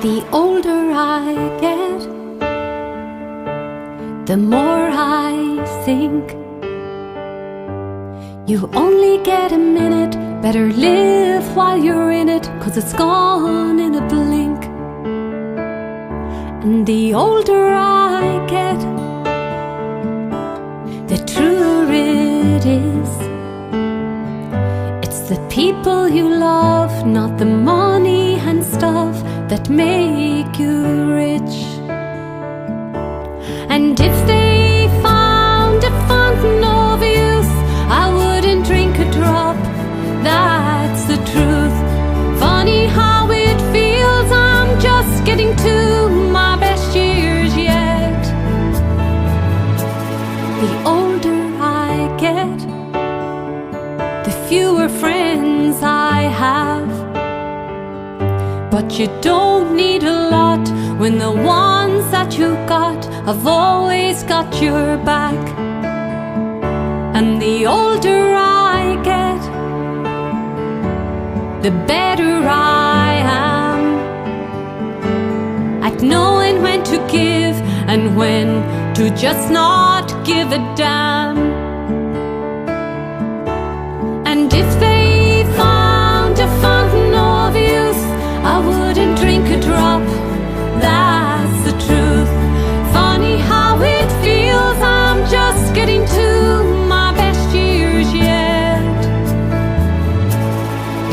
The older I get, the more I think. You only get a minute, better live while you're in it, 'cause it's gone in a blink. And the older I get, the truer it is. It's the people you love, not the money and stuff, that make you rich. And if they found a fountain of youth, I wouldn't drink a drop. That's the truth. Funny how it feels, I'm just getting to my best years yet. The older I get, the fewer friends I have. But you don't need a lot when the ones that you got have always got your back. And the older I get, the better I am at knowing when to give and when to just not give a damn. And if they found a fountain of youth, I wouldn't drink a drop. That's the truth. Funny how it feels, I'm just getting to my best years yet.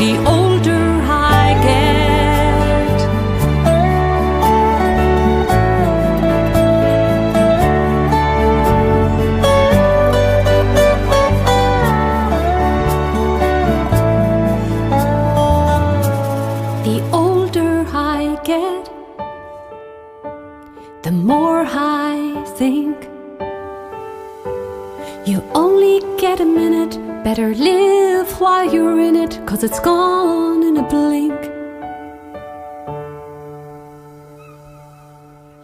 The older I get. The older I get, the more I think. You only get a minute, better live while you're in it, 'cause it's gone in a blink.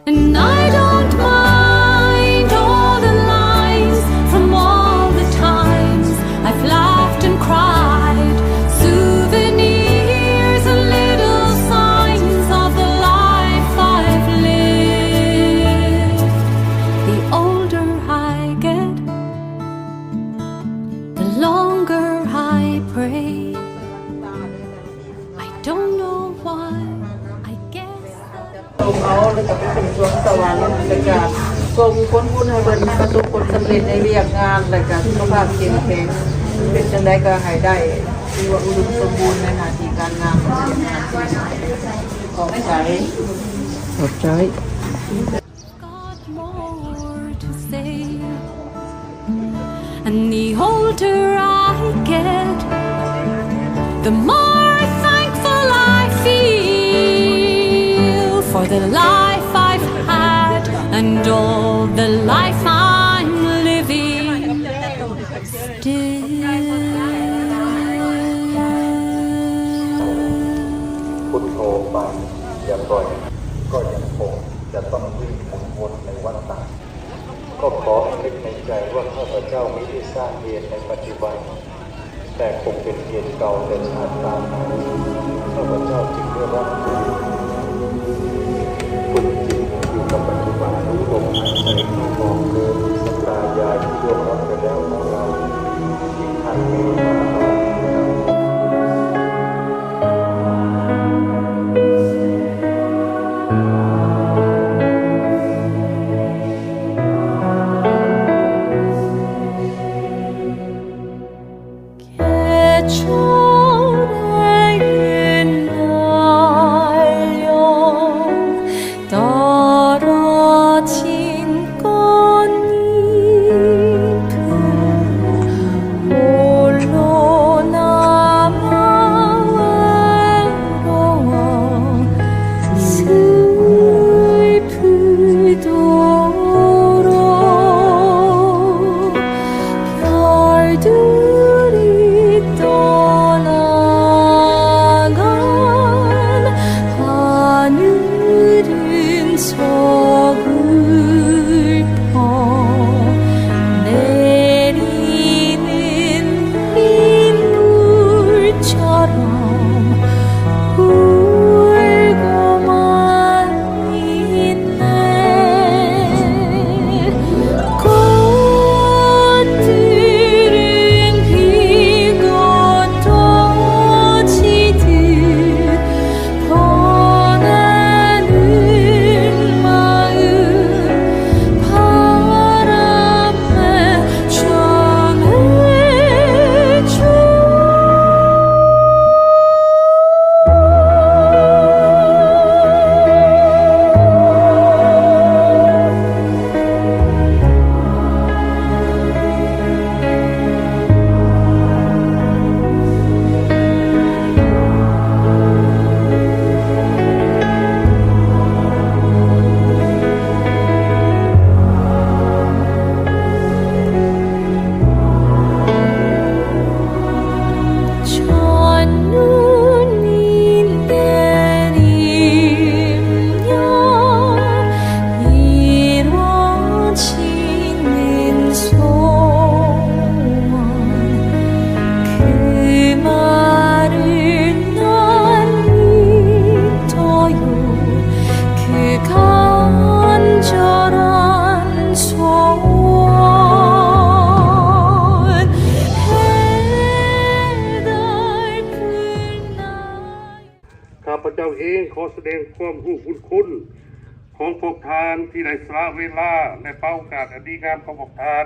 And I don't mind all the lines from all the times I've laughed and cried, souvenirs and little signs of the life I've lived. The older I get, the longer I pray. I don't know why, I guess that ສົ່ງເອົາ ແລ້ວກໍໄປຂຶ້ນສວງສະຫວັນ ແລ້ວກໍສົ່ງຜົນບຸນໃຫ້ເພິ່ນປະສົບຜົນສຳເລັດໃນວຽກງານ ແລ້ວກໍສຸຂະພາບເຂັ້ມແຂງ ເປັນຈັ່ງໃດກໍໃຫ້ໄດ້ ຖືວ່າອຸດົມສົມບູນໃນໜ້າທີ່ການງານ ຂອບໃຈ ຂອບໃຈ. Got more to say. And the older I get, the more thankful I feel for the life I've had and all the life I'm living still. ພຸດໂທໄປ ຢ່າປ່ອຍ ກໍຍັງຄົງຈະຕ້ອງວິ່ງໝູນວົນໃນວັດຕະ. ກໍຂໍໃຫ້ນຶກໃນໃຈວ່າ ຂ້າພະເຈົ້າມິໄດ້ສ້າງເຫດໃນປັດຈຸບັນ, ແຕ່ຄົງເປັນເຫດເກົ່າແຕ່ຊາດປານໜ້າ. ຂ້າພະເຈົ້າຈຶ່ງໄດ້ຮັບຝຶກຈິດຢູ່ກັບປັດຈຸບັນ, ຮູ້ລົມຫາຍໃຈເຂົ້າອອກ, ສັດທາຍາທີ່ລ່ວງລັບໄປແລ້ວຂອງເຮົາ, ທີ່ທ່ານເມດຕາມາ. ແກ່ເຈົ້າໄດ້ຍິນລາ ຂ້າພະເຈົ້າເອງຂໍສະແດງຄວາມຮູ້ບຸນຄຸນຂອງພວກທ່ານທີ່ໄດ້ສະຫຼະເວລາ ແລະ ປະໂອກາດອັນດີງາມຂອງພວກທ່ານ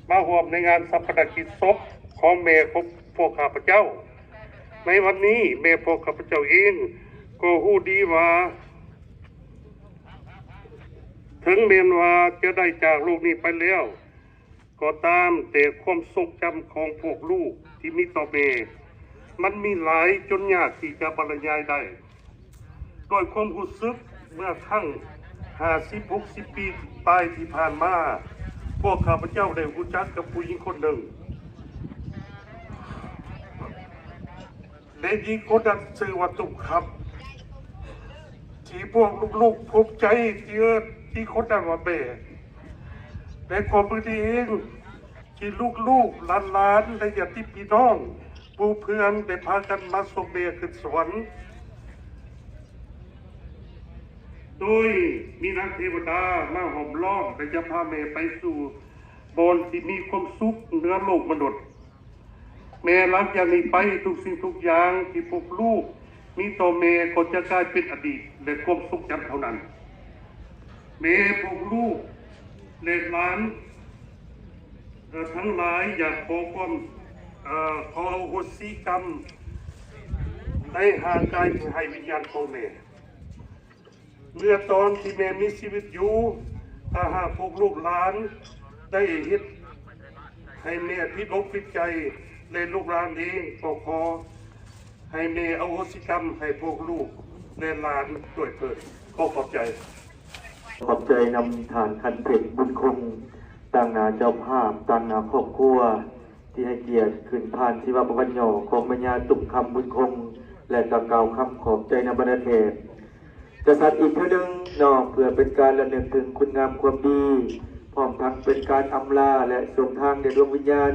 ມາຮ່ວມໃນງານຊາປະນະກິດສົບຂອງແມ່ຂອງພວກຂ້າພະເຈົ້າ. ໃນວັນນີ້ແມ່ຂອງຂ້າພະເຈົ້າເອງກໍຮູ້ດີວ່າ ເຖິງແມ່ນວ່າຈະໄດ້ຈາກໂລກນີ້ໄປແລ້ວກໍຕາມ, ແຕ່ຄວາມຊົງຈຳຂອງພວກລູກທີ່ມີຕໍ່ແມ່ ມັນມີຫຼາຍຈົນຍາກທີ່ຈະບັນລະຍາຍໄດ້. ດ້ວຍຄວາມຮູ້ສຶກເມື່ອຄັ້ງຫ້າສິບ ຫົກສິບປີປາຍທີ່ຜ່ານມາ, ພວກຂ້າພະເຈົ້າໄດ້ຮູ້ຈັກກັບຜູ້ຍິງຄົນໜຶ່ງ. ແມ່ຍິງຄົນນັ້ນຊື່ວ່າຕຸ້ມຄຳ ທີ່ພວກລູກໆພູມໃຈທີ່ເອີ້ນຍິງຄົນນັ້ນວ່າແມ່. ແລະກໍມື້ນີ້ເອງທີ່ລູກໆຫຼານໆ ແລະຍາດຕິພີ່ນ້ອງ ໝູ່ເພື່ອນໄດ້ພາກັນມາສົ່ງແມ່ຂຶ້ນສະຫວັນ ໂດຍມີນາງເທວະດາມາຫ້ອມລ້ອມ ແລະຈະພາແມ່ໄປສູ່ບ່ອນທີ່ມີຄວາມສຸກເໜືອໂລກມະນຸດ. ແມ່ຫຼັງຈາກນີ້ໄປ, ທຸກສິ່ງທຸກຢ່າງທີ່ພວກລູກມີຕໍ່ແມ່ກໍຈະກາຍເປັນອະດີດ ແລະ ຄວາມຊົງຈຳເທົ່ານັ້ນ. ແມ່ພວກລູກ ແລະ ຫຼານ ເອີ ທັງຫຼາຍ ຢາກຂໍຄວາມ ເອີ ຂໍອະໂຫສິກຳໃນຮ່າງກາຍທີ່ໄຮ້ວິນຍານຂອງແມ່. ເມື່ອຕອນທີ່ແມ່ມີຊີວິດຢູ່, ຖ້າຫາກພວກລູກຫຼານໄດ້ເຮັດໃຫ້ແມ່ຜິດອົກຜິດໃຈ ແລະ ລູກຫຼານເອງກໍຂໍໃຫ້ແມ່ອະໂຫສິກຳໃຫ້ພວກລູກ ແລະ ຫຼານດ້ວຍເທີ້ນ. ຂໍຂອບໃຈ. ຂອບໃຈນຳທ່ານ ຂັນເພັງ ບຸນຄົງ, ຕາງໜ້າເຈົ້າພາບ, ຕາງໜ້າຄອບຄົວ ທີ່ໃຫ້ກຽດຂຶ້ນຜ່ານຊີວະປະຫວັດຫຍໍ້ຂອງແມ່ຍ່າຕຸ້ມຄຳ ບຸນຄົງ ແລະ ກໍກ່າວຄຳຂອບໃຈນຳບັນດາແຂກຈັດສັດອີກເທື່ອໜຶ່ງເນາະ ເພື່ອເປັນການລຳນຶກເຖິງຄຸນງາມຄວາມດີ, ພ້ອມທັງເປັນການອຳລາ ແລະ ສົ່ງທາງແດ່ດວງວິນຍານ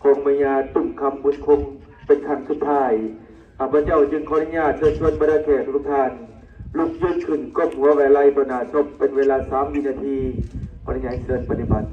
ຂອງແມ່ຍ່າຕຸ້ມຄຳ ບຸນຄົງ ເປັນຄັ້ງສຸດທ້າຍ. ຂ້າພະເຈົ້າຈຶ່ງຂໍອະນຸຍາດເຊີນຊວນບັນດາແຂກທຸກທ່ານ ລຸກຢືນຂຶ້ນກົ້ມຫົວໄຫວ້ໄຫຼ່ຕໍ່ໜ້າສົບເປັນເວລາສາມວິນາທີ. ຂໍອະນຸຍາດເຊີນປະຕິບັດ.